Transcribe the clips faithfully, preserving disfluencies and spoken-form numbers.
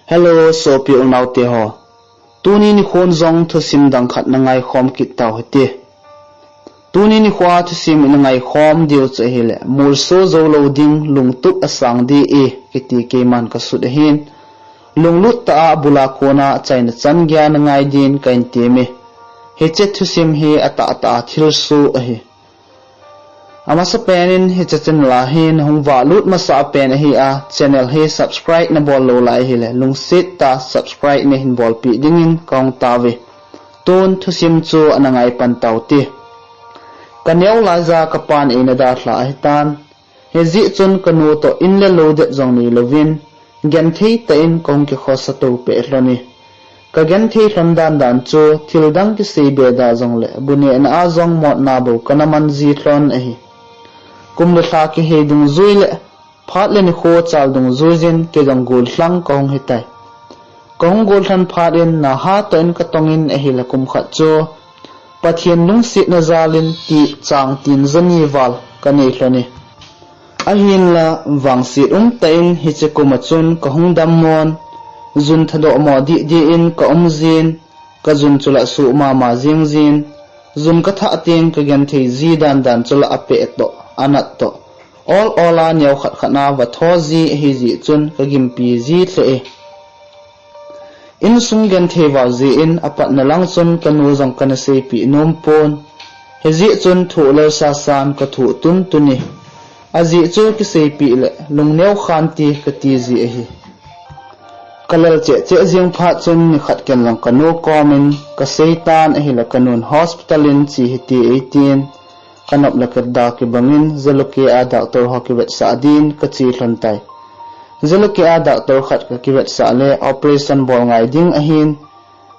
Hello, sopi unaute ho. Tuni nikhon jong thusim dang khat na ngaikhom kit tau hite. Tuni nikho a thusim ina ngaikhom diu chu ahile, molso jou lou ding lungtup asang ding e, kiti keiman kasut ahin. Lunglut tah a bul a kona chaina chan geiya na ngai din kahin temme. Hiche thusim hi atahtah a thilsoh ahi. Amasapen in hiche channel a hin hung valut masa pen ahi a, channel hi subscribe na bol lou lai ahile, lungset tah a subscribe na hin bolpeh dingin kahung tao ve. Tun thusim chu ana ngaipan tau hite. Ka neo laiya ka pan eina dalha ahitan. Hijeh chun kanu toh in le lo det jong neilouvin, genthei tah in kahung kikhosa to peh lhon e. Ka genthei lhon dan dan chu thil dang kisei be da jongle bu nehna a jong motna bou kana man ji lhon ahi. Kum le lha kihei dungjui le phat le nikho chal dungjuiyin kei jong gollhang kahung hitai. Kahung gollhan phat in naha toh in katong in ahile kum khat chu Pathen lungsetna jal in ti chang tin jani val kanei lhon e. Ahinla vangset umtah in hiche kum a chun kahung dammon, jun thadoh mo dih dih in ka um jin, ka jun chu lah suh mama jing jin, jun kathah teng ka genthei ji dan dan chu lah apeh toh, anat toh, ol ol a neo khat khat a vatho ji ahijeh chun kagimpi ji lheh e. Insung genthei val jeh in apatna lang chun kanu jong kana seipeh nom pon. Hijeh chun thoh lel sasan kathoh tun tun e. Ajeh chu kiseipeh le lungneo khante kati ji ahi. Kalel cheh cheh jeng phat chun nikhat ken jong kanu komin kaseitan ahile kanun hospital in che hite eitin. Kanop le kada kibangin Jalukie a doctor ho kivetsah din kache lhon tai. Jalukie a doctor khat kakivetsah le operation bol ngai ding ahin,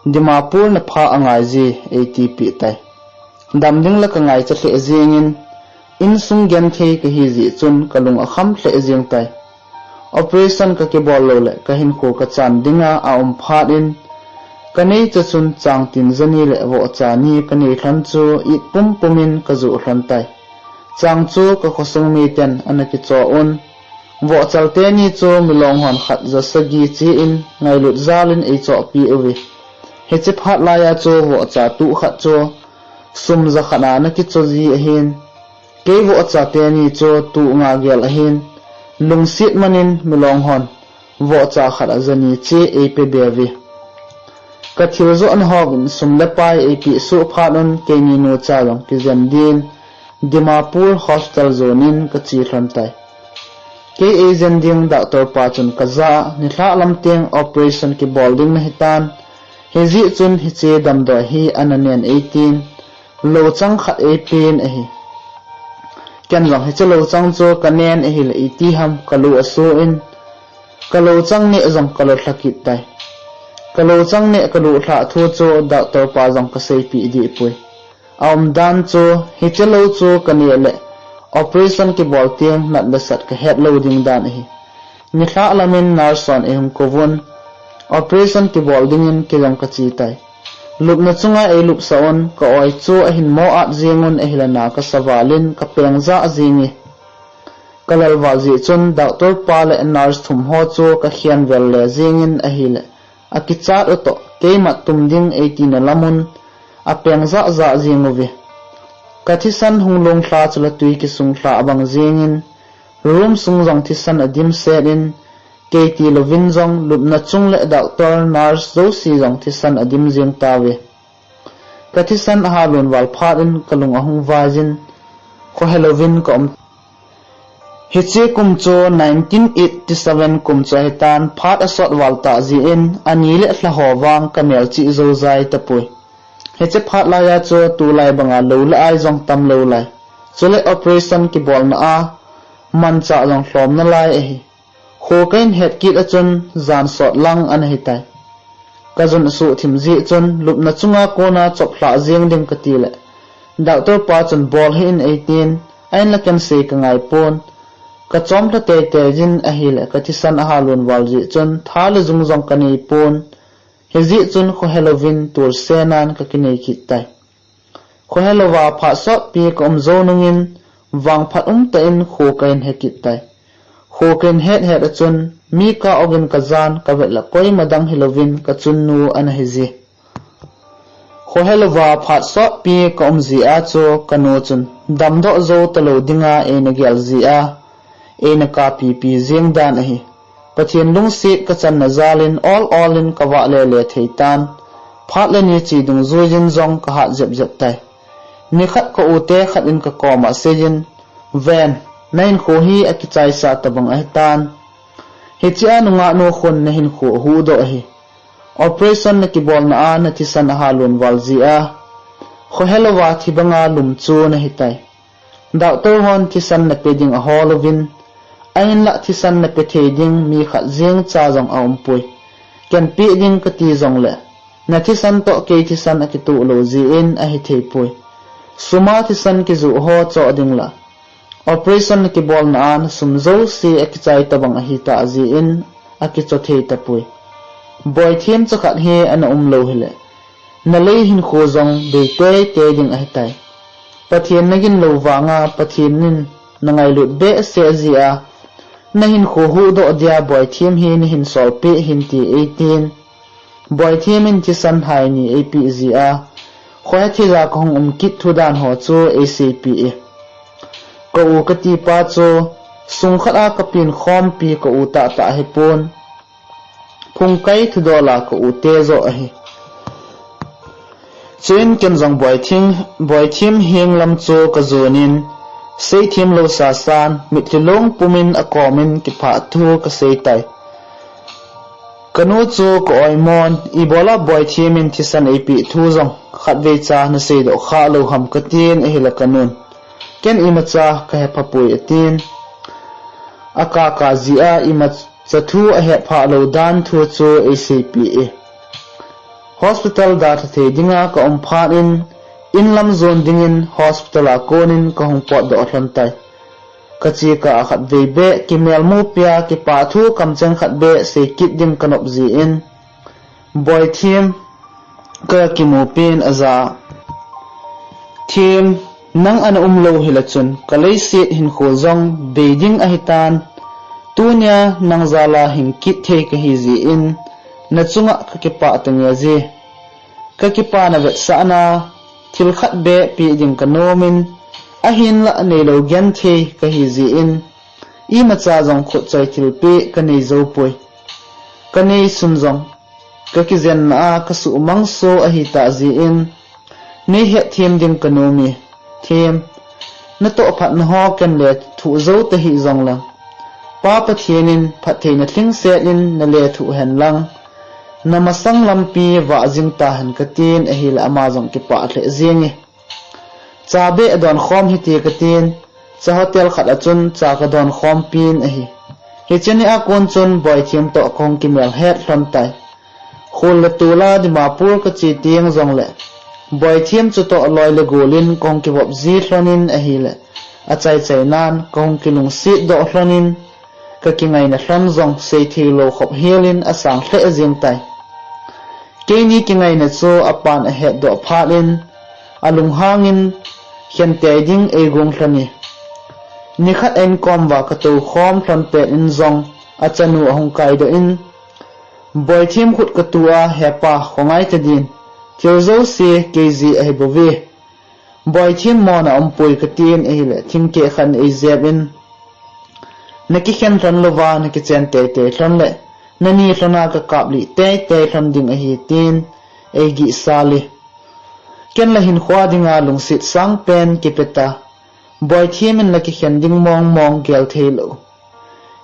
Dimapur naphah angaije eitipeh tai. Dam ding la kangaicha lheh jengin, insung genthei kahijeh chun kalung akham lheh jeng tai. Operation kakibol lou le kahinkho kachan dinga aum phat in, kaneicha chun chang tin jani le vohcha ni kanei lhon chu it pumpum in kajoh lhon tai. Chang chu kakhosung miten ana kichoh un. Vohchal teni chu milong hon khat ja sagi che in ngailut jal in eichohpeh uve. Hiche phat laiya chu vohcha tuh khat chu sum ja khat a ana kicho ji ahin. Kei vohcha teni chu tuh nga gel ahin. Lungset man in milong hon vohcha khat a jani che eipe be uve. Kathil johna hovin sum le pai eipeh soh phat un keini nucha jong kijen din Dimapur hospital jon in kache lhon tai. Kei eijen ding doctor pa chun kajah a, nilhah lam teng operation kibol ding nahitan, hijeh chun hiche damdoi hi ana nen eitin, louchang khat eipen ahi. Ken jong hiche louchang chu kanen ahile iti ham kalu aso in, kalouchang neh jong kalo lha kit tai. Kalouchang neh kalu lhah thu chu doctor pa jong kaseipeh dih poi. Aumdan chu hiche lou chu kaneh le operation kibol teng nat le sat kahet lou ding dan ahi. Nilhah lam in nurse hon eihung kouvun, operation kibol dingin kei jong kache tai. Lupna chunga eilupsah un, ka-oi chu ahin mo at jeng un ahile na kasa val in kapeng jah jenge. Kalel val jeh chun doctor pa le nurse thum ho chu kakhen vel le jengin ahile, akichat u toh keimat tum ding eitina lam un apeng jah jah jeng uve. Kathisan hung long lha chule twi kisung lha abang jengin, room sung jong thisan adimset in, kei tilouvin jong lupna chung le doctor, nurse jouse jong thisan adim jeng tauve. Kathisan ahalun val phat in kalung ahung vaijin, khohelouvin kaum. Hiche kum chu nineteen eighty seven kum chu ahitan, phat asot val tah jeh in ani le lha ho vang kamelchih jou jai tapoi. Hiche phat laiya chu tulai banga lou le ai jong tamlou lai. Chule operation kibolna a manchah jong lhom nalai ahi. Kho kahin het kit a chun jan sot lang ana hitai. Kajun asuhthim jeh chun lupna chunga kona choplhah jeng ding katile, doctor pa chun bol hih in eitin, ahinla ken sei kangai pon. Kachom lha teitei jin ahile kathisan ahalun val jeh chun tha le jung jong kanei pon. Hijeh chun khohelouvin tulsenan kakinei kit tai. Khohelouva phat sotpi kaum jou nungin vangphat umtah in kho kahin he kit tai. Kho kahin het het a chun, mi ka ogin kajan kavet le koima dang hilouvin kachunnu ana hiji. Khohelouva phat sotpi kaum jia chu kanu chun damdoh jou talou dinga eina gel jia, eina kapipi jeng dan ahi. Pathen lungset kachanna jalin ol olin kavah lele thei tan. Phat le ni chi dungjuijin jong kahat jep jep tai. Nikhat ka u te khat in kakoma seijin, Ven, nahinkho hi akichaisa tabang ahitan. Hichea nungah nu khun nahinkho ahuhdoh ahi. Operation nakibolna a nathisan ahalon val jia, khohelouva thi banga lum chu nahitai. Doctor hon thisan nape ding ahol uvin, ahinlah thisan nape thei ding mi khat jeng cha jong aumpoi. Ken peh ding kati jongle, nathisan toh kei thisan akitoh lou jeh in ahitheipoi. Suma thisan kijoh ho choh ding lah, operation nakibolna a nasum jouse akichai tabang ahitah jeh in akichoh thei tapoi. Boithem chakhat hi ana umlou hile, nalei hinkho jong bei teitei ding ahitai. Pathen nagin lou vanga Pathen in nangailut behseh jia, nahinkho huhdoh dia Boithem hi nahin solpeh hinte eitin. Boithem in thisan hai ni eipeh jia, khohe thei ja kahung um kit thu dan ho chu eiseipeh e. Ka u katipa chu sungkhat a kapen khompi ka u tahtah ahipon, phungkai thudola ka u te joh ahi. Chuin ken jong Boithem, Boithem heng lam chu kajonin, seithem lou sasan, mitlhi long pumin akomin kiphah thu kaseitai. Kanu chu ka-oimon, ibola Boithem in thisan eipeh thu jong khatvei cha naseidoh khalou ham katin ahile kanun, ken imacha kahepha poi atin. Akaka jia imacha thu ahetphah lou dan thu chu eiseipeh e. Hospital dalha thei dinga kaum phat in, inlam jon dingin hospital a konin kahung potdoh lhon tai. Kachekah a khatvei beh kimelmupia kipah thu kamcheng khat beh seikit ding kanop jeh in, Boithem kakimupin aja, Them, nang ana umlou hile chun kaleiset hinkho jong bei ding ahitan. Tunia nang jala hing kit thei kahi jeh in, nachunga kakipah tange ji. Kakipana vetsahna thil khat beh peh ding kanomin, ahinlah neilou genthei kahi jeh in, imacha jong khutchoi thilpeh kanei joupoi. Kanei sun jong kakijenna a kasuhmang so ahitah jeh in, neihetthem ding kanomi. Them, natoh phatna ho ken lethuh jou tahih jongleng, Pa Pathen in phattheina lhingset in nalethuh henlang, namasang lampi vah jing tahen katin ahile ama jong kipah lheh jenge. Cha beh adon khom hite katin, cha hotel khat a chun cha kadon khompin ahi. Hiche nia kon chun Boithem toh kahung kimel het lhon tai. Khol le tola Dimapur kache teng jongle, Boithem chutoh loi le golin kahung kivop ji lhonin ahile, achaichainan kahung kilungsetdoh lhonin, kakingaina lhon jong seithei lou khop helin asang lheh jeng tai. Keini kingaina chu apan ahetdoh phat in, alunghangin khentei ding eigong lhon e. Nikhat a inkom uva katou khom lhon pet in jong achanu ahung kaidoh in, Boithem khut katua, He pa, khongai tadin, thil jouse kei jeh ahibouve. Boithem mona aumpoi katin ahile, thingkeh khat in eijep in, nakikhen lhon louva nakichen teitei lhon le, nani lhona kakaplih teitei lhon ding ahi tin eigihsal e. Ken la hinkhoa dinga lungset sangpen kipeta, Boithem in la kikhen ding mongmong gel theilou.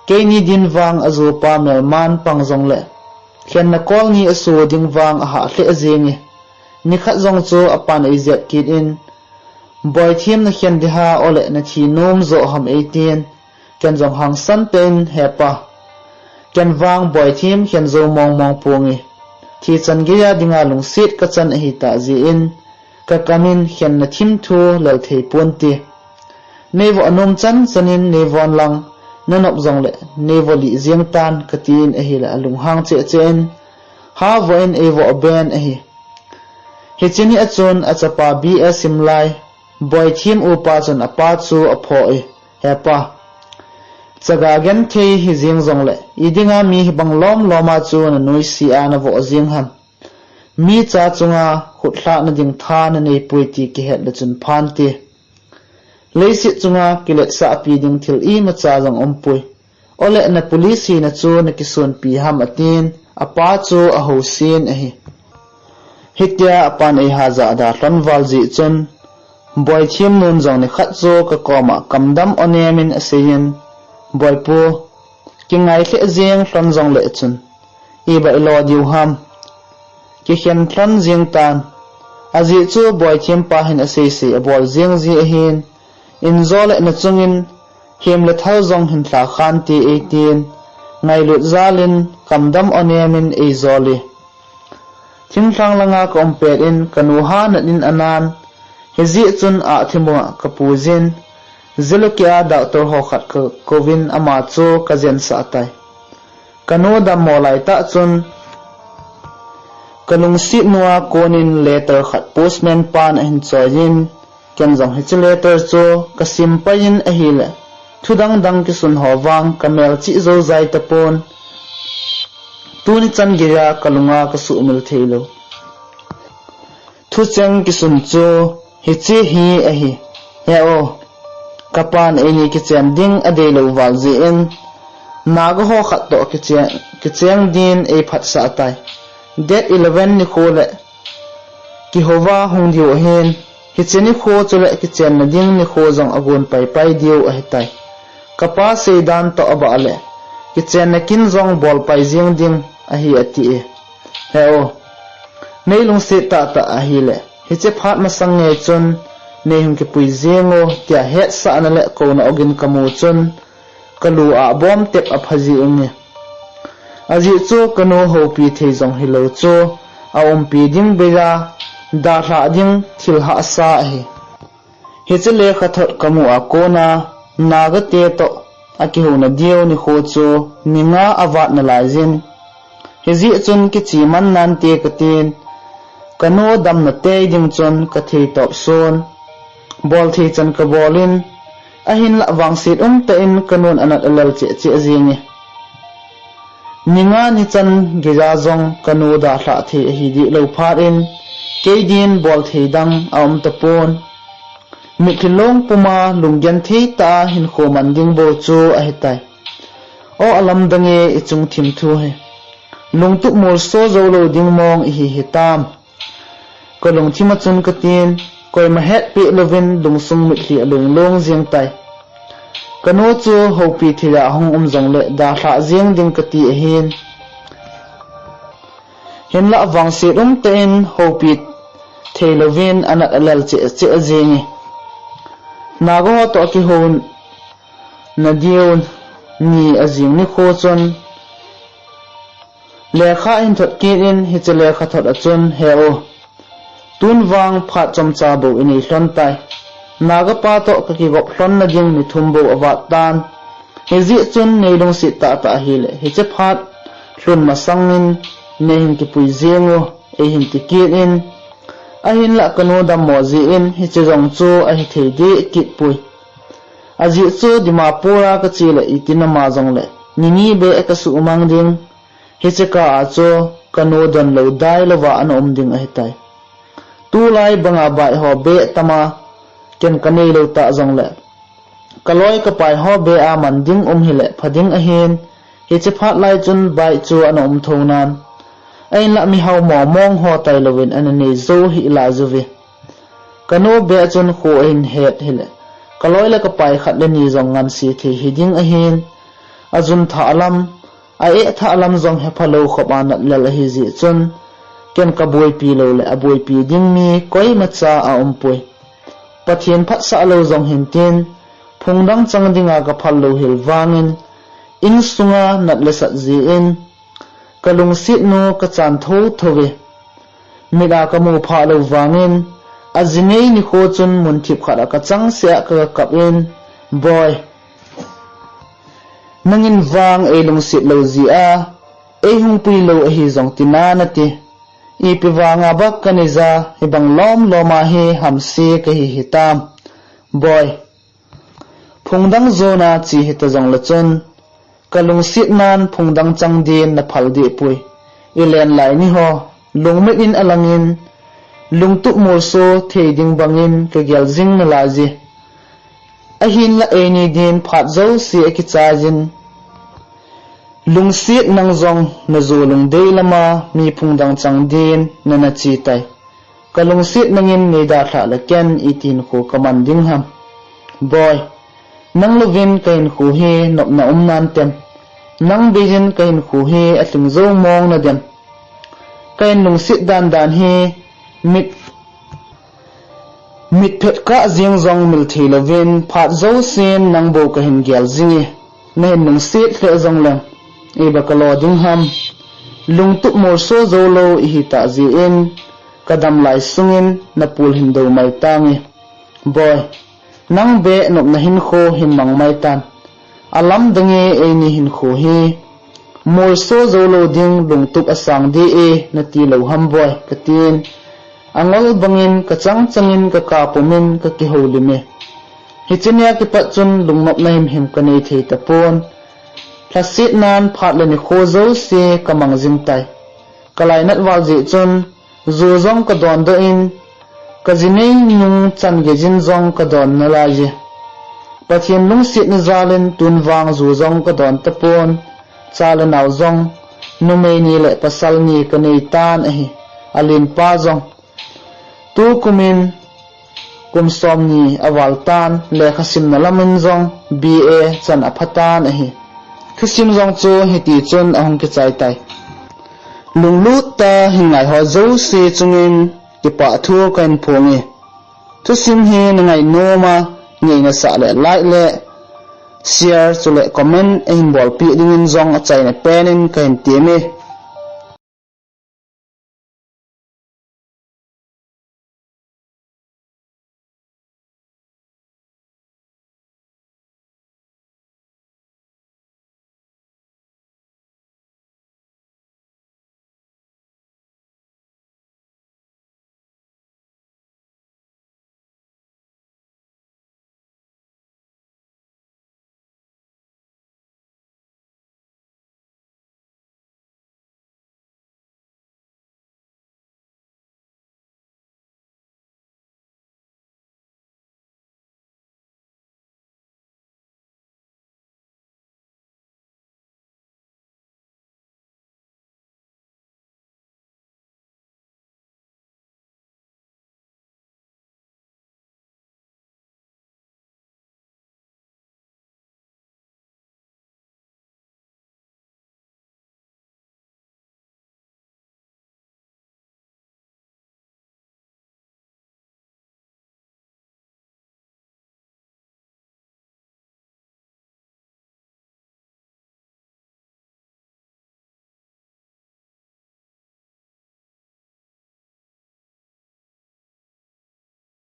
Keini din vang ajopa melman pang jongle, khenna kol ni aso ding vang ahah lheh jenge. Nikhat jong chu apan eijep kit in, Boithem nakhen ding ham ole nathi nom joh ham eitin, ken jong hangsan tah in, He pa, ken vang Boithem khen jou mongmong ponge. Thi chan geiya dinga lungset kachan ahitah jeh in, kakamin khenna thim thu lel thei ponte. Neivoh nom chanchan in neivon lang, nanop jongle neivoh lih jeng tan katin ahile alunghang cheh cheh in, Ha, voh in eivoh ben ahi. Hiche nia chun achapa B A sim lai, Boithem upa chun apa chu aphoh e, He pa, Chaga genthei hi jing jongle, idinga mi hibang lom loma chu nanuisea navoh jing ham? Mi cha chunga khutlhahna ding tha nanei pui ti kihet le chun phante. Leiset chunga kiletsahpi ding thil imacha jong umpui. Ole na police hina chu nakisunpi ham atin, apa chu ahousen ahi. Hitia apan eiha jahda lhon val jeh chun, Boithem nun jong nikhat chu kakoma kamdam onem in aseiyin, Boipu, kingai lheh jeng lhon jongle chun, iba ilo diu ham? Kikhen lhon jeng tan. Ajeh chu Boithem pa hin aseisei abol jeng ji ahin, injo le nachungin, hem le thal jong hin lha khante eitin, ngailut jalin, kamdam onem in eijole. Thinglhang langa kaum pet in kanu hanat in anan, hijeh chun ahthimunga kapuijin, Jalukie a doctor ho khat kakouvin ama chu kajensah tai. Kanu dammo laitah chun, kalungset nua konin letter khat postman pan ahin choiyin, ken jong hiche letter chu kasim paiyin ahile, thudang dang kisun ho vang kamelchih jou jai tapon. Tuni chan geija kalunga kasuhmil theilou thucheng kisun chu hiche hi ahi. He o, kapan eini kichen ding adeilou val jeh in, Naga ho khat toh kicheng, kicheng din eiphatsah tai. Date eleven nikho le kihouva hung diu ahin, hiche nikho chule kichenna ding nikho jong agon paipai diu ahitai. Kapa seidan toh abah le, kichenna kin jong bolpai jeng ding ahi ati e. He o, neilungset tahtah ahile, hiche phat masang ngei chun, neihung kipui jeng o, tia hetsahna le kouna ogin kamu chun, kalu a bom tep apha ji inge. Ajeh chu kanu houpi thei jong hilou chu, aumpi ding beija, dalhah ding thil hahsa ahi. Hiche lekhathot kamu a kona, Naga te toh akihouna diu nikho chu, ni nga avat nalaijin. Hijeh chun kiche man nante katin, kanu damna tei ding chun kathei topsun. Bolthei chan kabolin, ahinlah vangset umtah in kanun anat alel cheh cheh jinge. Ni nga ni chan geija jong kanu dalhah thei ahi dihlou phat in, keidin bolthei dang aum tapon. Mitlhi long puma lunggenthei tah a hinkho man ding bou chu ahitai. O alamdang e ichung thim thu hi. Lungtup molso joulou ding mong ihi hitam? Kalungthim a chun katin, koima hetpeh louvin lungsung mitlhi along long jeng tai. Kanu chu houpi thei a hung um jongle dalhah jeng ding kati ahin. Hinlah vangset umtah in houpi theilouvin anat alel cheh cheh jinge. Naga ho toh akihouna diu ni ajing nikho chun, lekha ahin thot kit in hiche lekhathot a chun, He o, tun vang phat chomcha bou inei lhon tai. Naga pa toh kakigop lhonna ding ni thum bou avat tan. Hijeh chun neilungset tahtah ahile, hiche phat lhun masangin neihin kipui jeng o, eihin ti kit in. Ahinlah kanu dammo jeh in hiche jong chu ahithei deh kit poi. Ajeh chu Dimapur a kache le iti nama jongle, ni ni beh kasuhmang ding. Hiche kah a chu kanu donlou dailouva ana um ding ahitai. Tulai banga bike ho beh tama, ken kaneilou tah jongle, kaloi kapai ho beh a man ding um hile pha ding ahin, hiche phat lai chun bike chu ana um thounan. Ahinlah mihao mongmong ho tailouvin ana nei jou hih laijuve. Kanu beh chun kho ahin het hile, kaloi le kapai khat le ni jong nganse thei hiding ahin, ajun thah lam, a-eh thah lam jong hephalou khop a natlel ahijeh chun, ken kaboipi loule aboipi ding mi koimacha aumpoi. Pathen phatsah lou jong hintin, phungdang chang dinga kaphal louhel vangin, insunga nat le sat jeh in, kalungsetnu kachan thouthouve. Mit a kamu phah lou vangin, ajinei nikho chun munthip khat a kachangseh a kagakap in, Boi, nangin vang eilungset lou jeh a, eihung puilou ahi jong tina nati. Ipi vanga bak kaneija, hibang lomlom a hi hamse kahi hitam, Boi. Phungdang jona che hita jongle chun, kalungsetnan phungdang chang din naphal dehpoi. Ilen lai niho, lungmet in alangin, lungtup molso thei ding bangin kagel jing nalaiye. Ahinla eini din phat jouse akichaiyin, lungset nang jong najo lungdei lama mi phungdang chang din nana che tai. Kalungset nangin neidalhah le ken iti hinkho kaman ding ham? Boi, nang louvin kahinkho hi nopna um nantem? Nang beiyin kahinkho hi alhing jou mong nadem? Kahin lungset dandan hi mit, mitphet kah jeng jong mil thei louvin phat jousen nang bou kahin gel jinge. Nahin lungset lheh jongleng, iba kalo ding ham? Lungtup molso joulou ihi tah jeh in, kadam lai sungin napul hin dou mai tange. Boi, nang beh nopna hinkho hin mang mai tan. Alamdange eini hinkho hi, molso joulou ding lungtup asang dih e nati lou ham boi, katin. Angol bangin kachang changin kakapumin kakihoulim e. Hiche nia kipat chun lungnopna himhim kanei thei tapon. Lhasetnan phat le nikho jouse kamang jing tai. Kalainat val jeh chun, ju jong kadondoh in, kajinei nung chan geijin jong kadon nalaiye. Pathen lungsetna jalin tun vang ju jong kadon tapon, cha le nao jong, numei ni le pasal ni kanei tan ahi, alenpa jong. Tukumin kum somni aval tan, lekhasimna lamin jong B A chan aphatan ahi. Thusim jong chu hitichun ahung kichai tai. Lunglut tah hin ngaiho jouse chungin kipah thu kahin phonge. Thusim hi nangai noma, ngeina sah le like le share chule comment ahin bolpeh dingin jong achaina penin kahin teme.